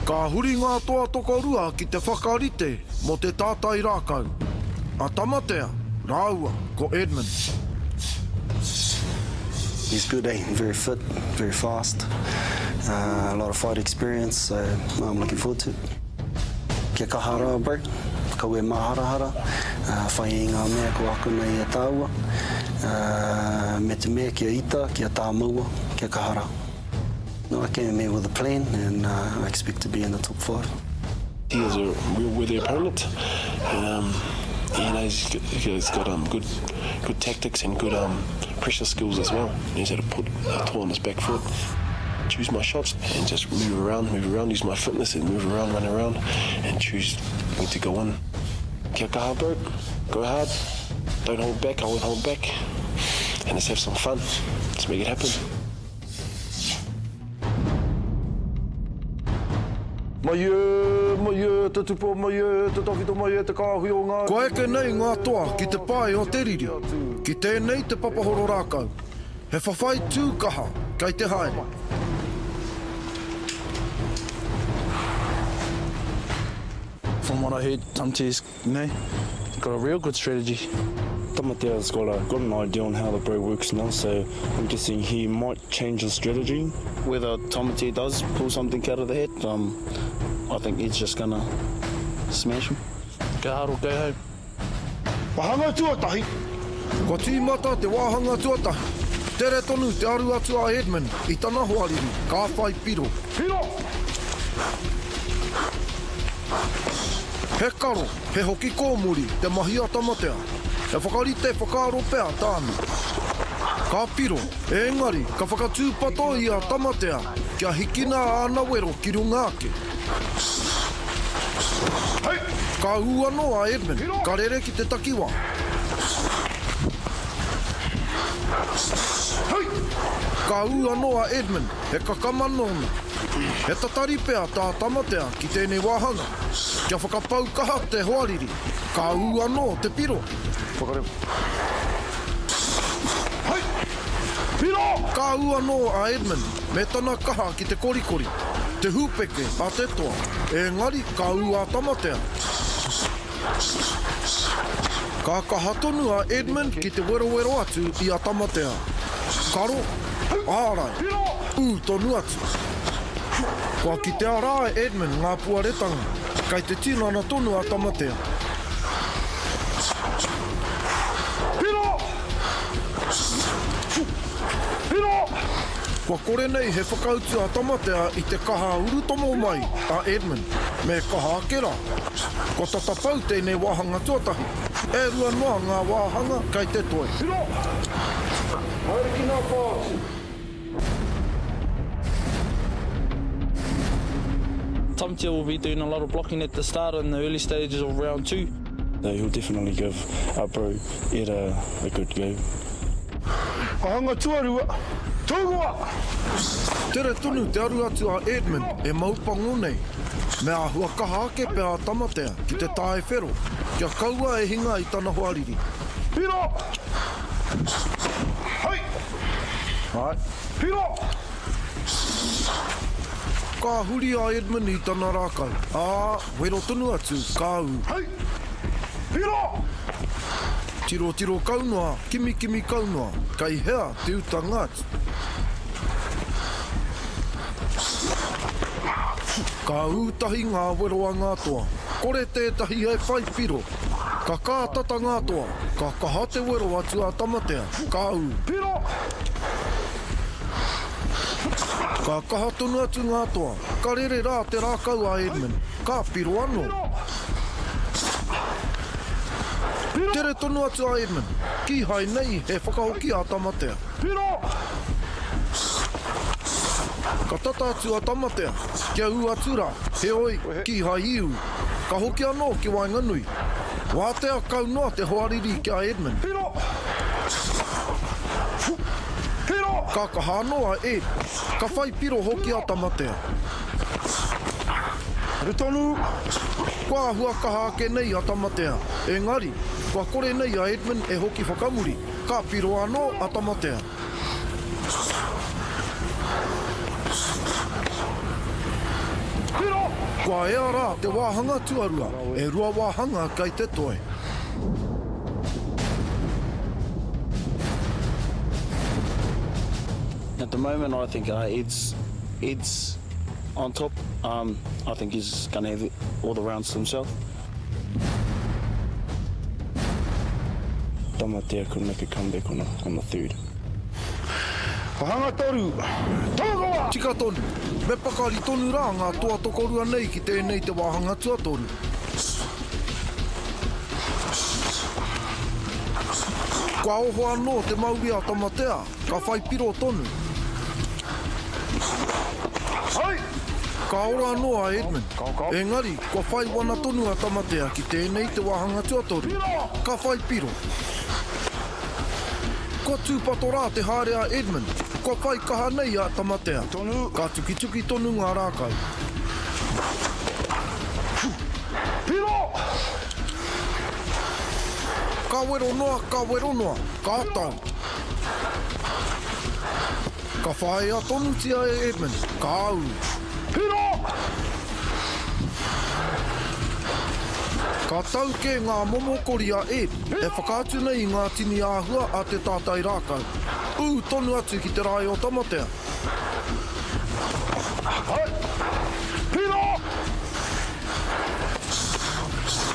Ka huri ngā toa tokorua ki te whakarite mō te tātai rākau, a Tamatea rāua ko Edmund. He's good eh, very fit, very fast, a lot of fight experience so I'm looking forward to it. Kia kaha rā bro, kaua e māharahara, whai i ngā mea kua akona i a tāua, me te mea kia ita, kia tāmaua, kia kaha rā. No, I came here with a plan and I expect to be in the top 5. He is a real worthy opponent. Um, you know, he's got, he's got um, good, good tactics and good um, pressure skills as well. He knows how to put a toe on his back foot, choose my shots and just move around, move around, use my fitness and move around, run around and choose when to go in. Kia kaha, bro. Go hard. Don't hold back. I won't hold back. And let's have some fun. Let's make it happen. Mai e, mai e, te tupua mai e, te tawhito mai e, te kāhui o ngā. Kua eke nei ngā toa ki te pae o te riri, ki tēnei te papahoro rākau. He whawhai tū kaha kei te haere. From what I heard, Tamte's You know, got a real good strategy. Tamatea's got, a, got an idea on how the bro works now, so I'm guessing he might change his strategy. Whether Tamatea does pull something out of the hat, um, I think he's just gonna smash him. Go hard or go home. Wāhanga tuatahi. Kua tīmata te wāhanga tuatahi. Tere tonu te aru atu a Edmund i tana hoariri, ka whai piro. Piro! He karo, he hoki kōmuri te mahi a Tamatea. He whakarite whakaaro pea tāna. Ka piro, engari ka whakatūpato i a Tamatea kia hikina āna wero ki runga ake. Ka ū anō a Edmund, ka rere ki te takiwā. Ka ū anō a Edmund, he kakama nōna. He tatari pea tā Tamatea ki tēnei wāhanga, kia whakapau kaha te hoariri, ka ū anō te piro. Ka ū anō a Edmund me tana kaha ki te korikori, te hūpeke a te toa, engari ka ū a Tamatea. Ka kaha tonu a Edmund ki te werowero atu i a Tamatea. Karo, ārai, ū tonu atu. Kua kitea rā e Edmund ngā puaretanga, kei te tinana tonu a Tamatea. Kua kore nei he whakautu a Tamatea i te kaha urutomo mai a Edmund, me kaha ake rā. Kua tata pau tēnei wāhanga tuatahi. E rua noa ngā wāhanga kei te toe. Piro! Haere ki ngā pāti. Tamatea will be doing a lot of blocking at the start in the early stages of round 2. So he'll definitely give our bro Ed a, a good go. Wāhanga tuarua, Tūrua! Tere tonu te aru atu a Edmund e mau pango nei. Me āhua kaha ake pea a Tamatea ki te tae whero, kia kaua e hinga i tana hoariri. Piro! Hei! Right. Piro! Ka huri a Edmund i tana rākau, ā, wero tonu atu, ka ū. Hei! Piro! Tirotiro kau noa, kimikimi kau noa, kei hea te utanga atu? Ka ū tahi ngā wero a ngā toa, kore tētahi e whai piro. Ka kā tata ngā toa, ka kaha te wero atu a Tamatea, ka ū. Piro! Ka kaha tonu atu ngā toa, ka rere rā te rākau a Edmund, ka piro anō. Tere tonu atu a Edmund, kīhai nei he whakahoki a Tamatea. Piro! Ka tata atu a Tamatea, kia ū atu rā, heoi, kīhai i ū. Ka hoki anō ki waenganui. Wātea kau noa te hoariri ki a Edmund. Piro! Piro! Ka kaha anō a Ed, ka whai piro hoki a Tamatea. Haere tonu! Kua āhua kaha ake nei a Tamatea, engari, kua kore nei a Edmund e hoki whakamuri, ka piro anō a Tamatea. Kua ea rā te wāhanga tuarua, e rua wāhanga kei te toe. At the moment I think Ed's, Ed's on top. Um, I think he's going to have all the rounds to himself. Tamatea could make a comeback on, the, on the third. Wāhanga toru, Tauroa! Tika tonu, me pakari tonu rā ngā toa tokorua nei ki tēnei te wāhanga tuatoru. Kua oho anō te mauri a Tamatea, ka whai piro tonu. Ka ora anō a Edmund, engari kua whai wana tonu a Tamatea ki tēnei te wāhanga tuatoru, ka whai piro. Kua tūpato rā te haere a Edmund, kua whai kaha nei a Tamatea. Ka tukituki tonu ngā rākau. Piro! Ka wero noa, ka wero noa, ka tau. Ka whāia tonutia e Edmund, ka ū. Piro! Ka tau kē ngā momo kori a Ed, e whakaatu nei i ngā tini āhua a te tātai rākau. Ū tonu atu ki te rae o Tamatea. Piro!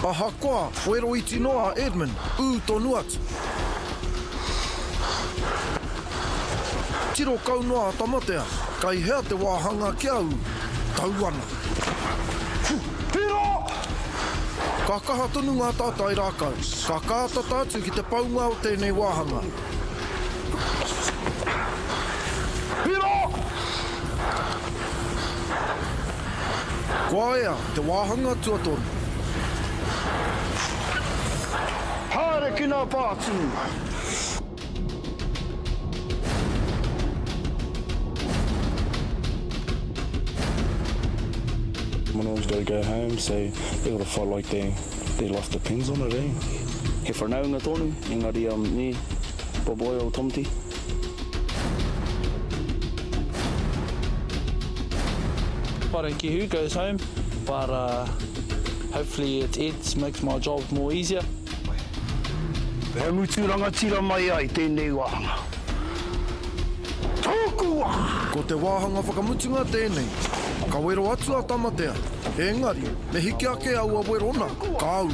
Ahakoa, wero iti noa a Edmund, ū tonu atu. Tiro kau noa a Tamatea, kai hea te wāhanga kia ū, tau ana. Piro! Ka kaha tonu ngā tātai rākau, ka kātata atu ki te paunga o tēnei wāhanga. Piro! Kua ea te wāhanga tuatoru. Haere ki ngā pātū! Manawa's got to go home, so they got to fight like they, their life depends on it, eh? He whanaunga tonu, engari um, ni, boboy o Tomti. I don't care who goes home, but uh, hopefully it, it makes my job more easier. He mutu rangatira mai ai tēnei wāhanga. Tōku wā! Ko te wāhanga whakamutunga tēnei. Ka wero atu a Tamatea, engari, me hiki ake aua werona, ka ū.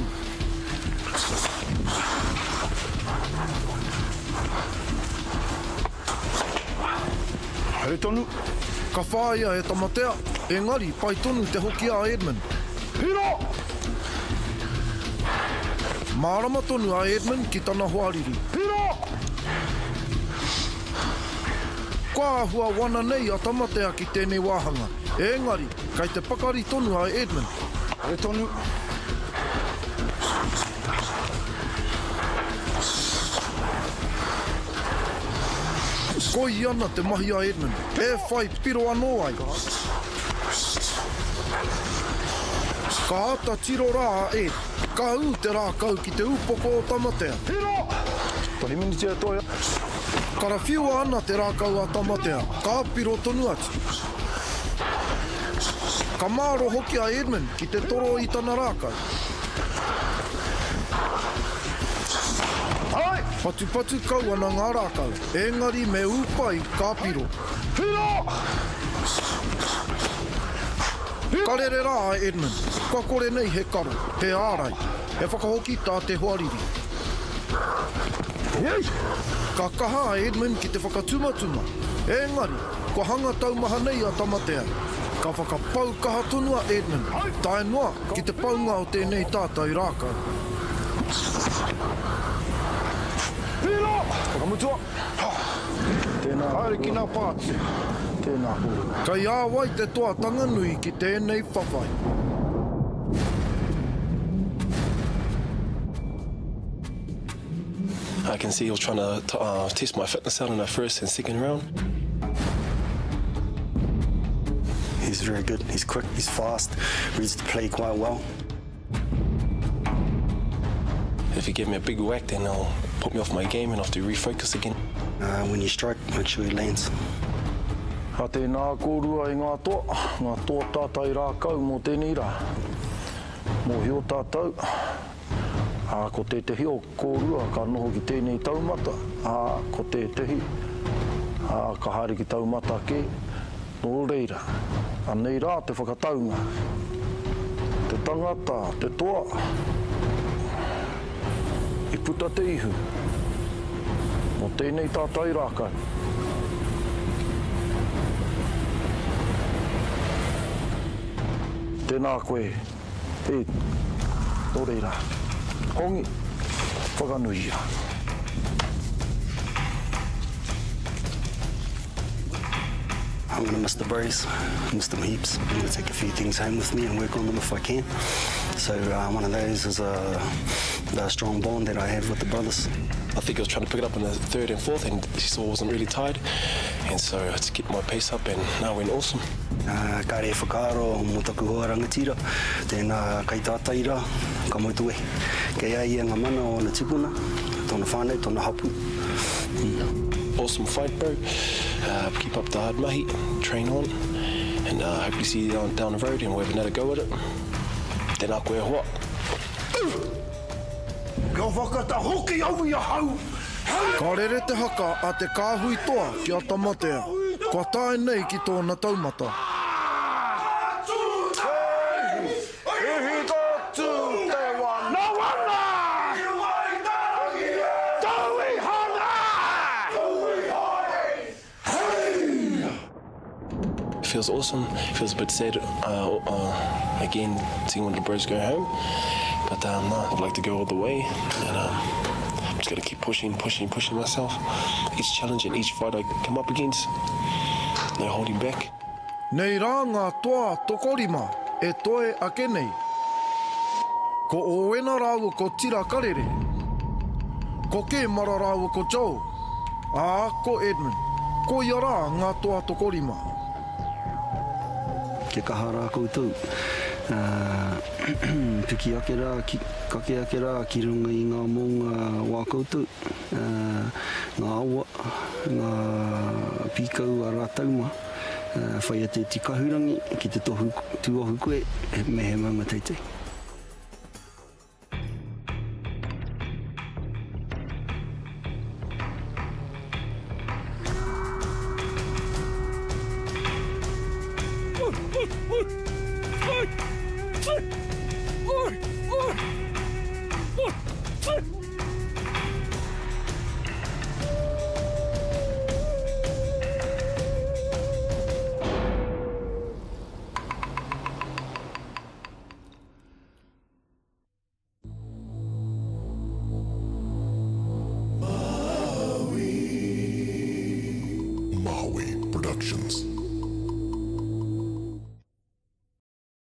Haere tonu. Ka whāia e Tamatea, engari pai tonu te hoki a Edmund. Hiro! Mārama tonu a Edmund ki tana hoariri. Hiro! Kua āhua wana nei a Tamatea ki tēnei wāhanga, engari kei te pakari tonu a Edmund. Haere tonu. Koi ana te mahi a Edmund, e whai piro anō ai. Ka āta tiro rā a Ed, ka ū te rākau ki te upoko o Tamatea. Piro! Tahi miniti e toe. Karawhiua ana te rākau a Tamatea, ka piro tonu atu. Ka māro hoki a Edmund ki te toro i tana rākau. Hai! Patupatu kau ana ngā rākau, engari me ū pai ka piro. Piro! Ka rere rā a Edmund, kua kore nei he karo, he ārai, he whakahoki tā te hoariri. Ka kaha a Edmund ki te whakatumatuma, engari, kua hanga taumaha nei a Tamatea. Ka whakapau kaha tonu a Edmund, tae noa ki te paunga o tēnei tātai rākau. Piro! Whakamutua! Tēnā. Haere ki ngā pāti. Tēnā kōrua. Kei a wai te toa tanganui ki tēnei whawhai? I can see he was trying to uh, test my fitness out in the first and second round. He's very good. He's quick, he's fast, reads the play quite well. If he gave me a big whack, then he'll put me off my game and I have to refocus again. Uh, when you strike, make sure he lands. A tēnā kōrua e ngā toa, ngā toa tātai rākau mō tēnei rā. Mōhio tātou, ā, ko tētehi o kōrua ka noho ki tēnei taumata, ā, ko tētehi, ā, ka haere ki taumata kē. Nō reira, anei rā te whakataunga. Te tangata, te toa, I puta te ihu mō tēnei tātai rākau. Tēnā koe, e, nō reira, hongi, whakanuia. I'm gonna miss the bros, miss them heaps. I'm gonna take a few things home with me and work on them if I can. So uh, one of those is a, a strong bond that I have with the brothers. I think I was trying to pick it up in the third and fourth and she saw I wasn't really tired. And so I just kept my pace up and now went awesome. Uh, kāre e whakaaro mō taku hoa rangatira, tēnā kaitātai rā, ka mau te wehi. Kei a ia ngā mana o ana tipuna, tōna whānau, tōna hapū. Mm. Awesome fight, bro. Uh, keep up the hard mahi, train on, and uh, hopefully see you down, down the road and we'll have another go at it. Tēnā koe e hoa. Kia whakatahoki au i ahau hei. Ka rere te haka a te kāhui toa ki a Tamatea, kua tae nei ki tōna taumata. Feels awesome. Feels a bit sad uh, uh, again seeing one of the bros go home. But um, no, I'd like to go all the way. And um, I'm just going to keep pushing, pushing, pushing myself. Each challenge and each fight I come up against, no holding back. Nei rā ngā toa tokorima e toe ake nei. Ko Ōwena rāua ko Tira Karere, ko Kēmara rāua ko Joel, ā, ko Edmund. Koia rā ngā toa tokorima. Kia kaha rā koutou, ā, piki ake rā, kake ake rā ki runga i ngā mounga wā koutou, ā, ngā awa, ngā pīkau a rātou mā. Whaia te tikahurangi ki te tohu tuohu koe me he maunga teitei. Maui Productions.